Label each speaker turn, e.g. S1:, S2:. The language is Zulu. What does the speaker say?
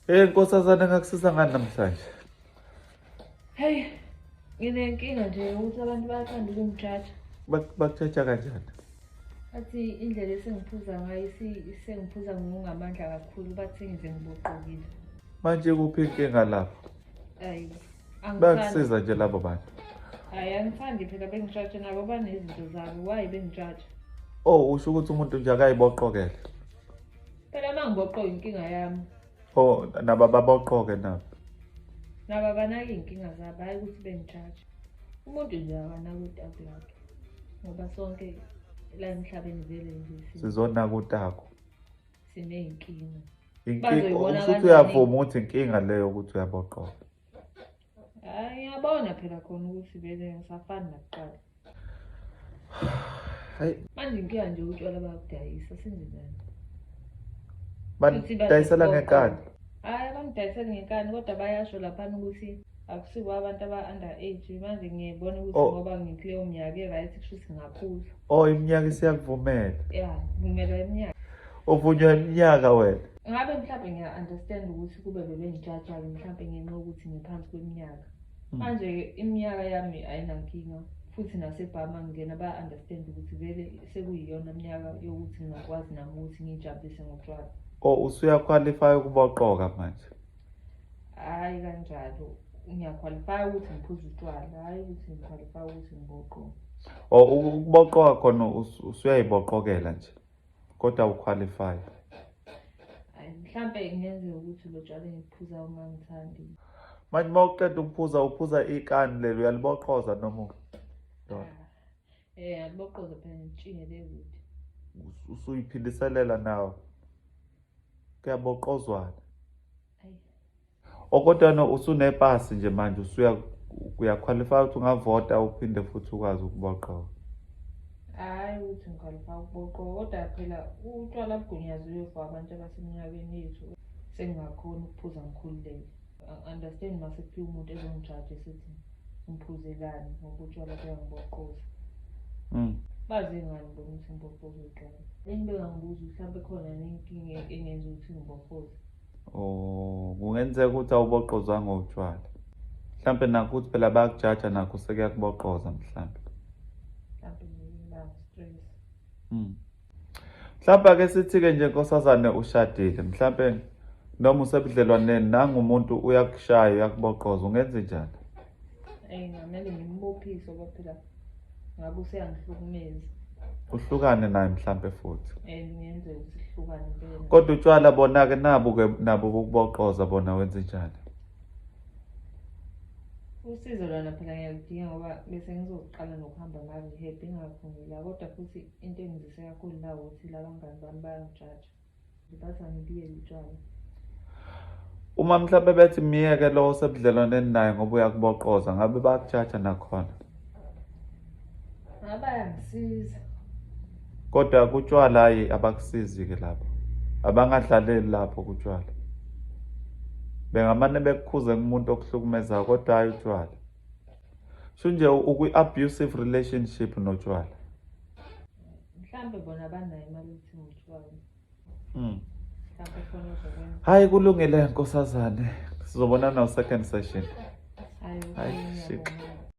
S1: Hey nkosazana, ngakusiza ngani namhlanje?
S2: Hey, nginenkinga nje ukuthi abantu bayathanda ukungijaja.
S1: Bakujaja kanjani?
S2: Bathi indlela esengiphuza ngayo sengiphuza ngokungamandla kakhulu, bathi ngize ngiboqokile.
S1: Manje kuphi inkinga lapho?
S2: Ayi, angithandi.
S1: Bayakusiza nje labo bantu.
S2: Hayi, angithandi phela bengijaja, nabo banezinto zabo. Why bengijaja?
S1: Oh, usho ukuthi umuntu nje akayiboqokele.
S2: Phela uma ngiboqoka inkinga yami.
S1: Oh, nabo baboqoke nabo.
S2: Nabo abanaki iy'nkinga zabo, hhayi ukuthi bengijaje. Umuntu nje akanaki utaku lakhe. Ngoba sonke la emhlabeni vele nje
S1: Sizonaka utaku.
S2: Siney'nkinga.
S1: Inkinga
S2: Bazoyibona
S1: usho ukuthi
S2: kanjani?
S1: uyavuma ukuthi inkinga leyo ukuthi uyaboqoka.
S2: Hhayi, ngiyabona phela khona ukuthi vele ngisafani nakuqala.
S1: Hayi,
S2: Manje inkinga nje utshwala bayakudayisa, senze njani?
S1: Badayisela ngenkani.
S2: Hhayi, abangidayiseli ngenkani, kodwa bayasho laphana ukuthi akusibo abantu aba-under age. Manje ngiyibona ukuthi
S1: Oh.
S2: ngoba ngikuleyo minyaka e-right, kusho ukuthi ngingaphuza.
S1: Oh, iminyaka isiyakuvumela.
S2: Ya, vumelwa iminyaka.
S1: Uvunywa iminyaka wena.
S2: Ngabe mhlawumbe ngiya-understand ukuthi kube bebengijaja-ke mhlawumbe ngenxa yokuthi ngiphansi kweminyaka. Manje-ke iminyaka yami ayinankinga, futhi nasebhama ngingena baya-understand ukuthi vele sekuyiyona minyaka yokuthi ngingakwazi nami ukuthi ngiyijabulise ngotshwala.
S1: Oh, usuyaqualify ukuboqoka manje.
S2: Hhayi kanjalo, ngiyaqualify ukuthi ngiphuze utshwala, hhayi ukuthi ngiqualify ukuthi ngiboqoke.
S1: Oh, ukuboqoka khona usuyayiboqokela nje. Kodwa uqualify.
S2: Hhayi, mhlampe kungenzeka ukuthi lo tshwala engikuphuzayo ungangithandi.
S1: Manje uma uqeda ukuphuza, uphuza ikani lelo, uyaliboqoza noma Yona.
S2: Aliboqoza phela, ngitshinge le kude.
S1: Usuyiphindiselela nawe. Kuyaboqozwana.
S2: Ayi.
S1: Oh, kodwa no usunepasi nje manje, usuya uyaqualify ukuthi ungavota uphinde futhi ukwazi ukuboqoka.
S2: Hhayi ukuthi ngiqualify ukuboqoka, kodwa phela utshwala bugunyaziwe for abantu abaseminyakeni yethu. Sengingakhona ukuphuza ngikhululeke. Understand mase kufika umuntu ezongijaja esithi ngiphuzelani ngoba utshwala buyangiboqoza. Bazi ngani bona ukuthi ngiboqoza utshwala? Bengibengangibuza mhlawumbe khona nenkinga engenza ukuthi ngiboqoze.
S1: Oh, kungenzeka ukuthi awuboqozwanga utshwala. Mhlampe nakho ukuthi phela bayakujaja, nakho sekuyakuboqoza mhlampe.
S2: Mhlampe ngiba stress.
S1: Mhlampe ake sithi-ke nje nkosazane ushadile, mhlampe noma usebudlelwaneni nangumuntu uyakushaya, uyakuboqoza, ungenze njani?
S2: Eyi, ngamele ngimbophise ngoba phela ngabe useyangihlukumeza.
S1: Uhlukane naye mhlampe futhi.
S2: Ngenzeka ukuthi sihlukane impela.
S1: Kodwa utshwala bona-ke nabo-ke nabo bokuboqoza bona wenze njani?
S2: Usizo lona phela ngiyaludinga ngoba bese ngizoqala nokuhamba ama-rehab, ingakho ngila. Kodwa futhi into engizise kakhulu la ukuthi labangani bami bayangijaja. Bathi angibiyele utshwala.
S1: Uma mhlampe bethi miyeke lo osebudlelwaneni naye ngoba uyakuboqoza, ngabe bayakujaja nakhona?
S2: Ngabe bayangisiza.
S1: Kodwa kutshwala hayi, abakusizi-ke lapho. Abangadlaleli lapho kutshwala. Bengamane bekukhuze kumuntu okuhlukumezayo, kodwa hayi utshwala. Sho nje ukwi-abusive relationship notshwala.
S2: Mhlampe bona banayo imali yokuthenga utshwala. Mhlampe khona ozokwenza.
S1: Hayi, kulungile nkosazane. Sizobonana no second session.
S2: Hayi,
S1: Hayi,
S2: okay,
S1: shit.
S2: ngiyabonga.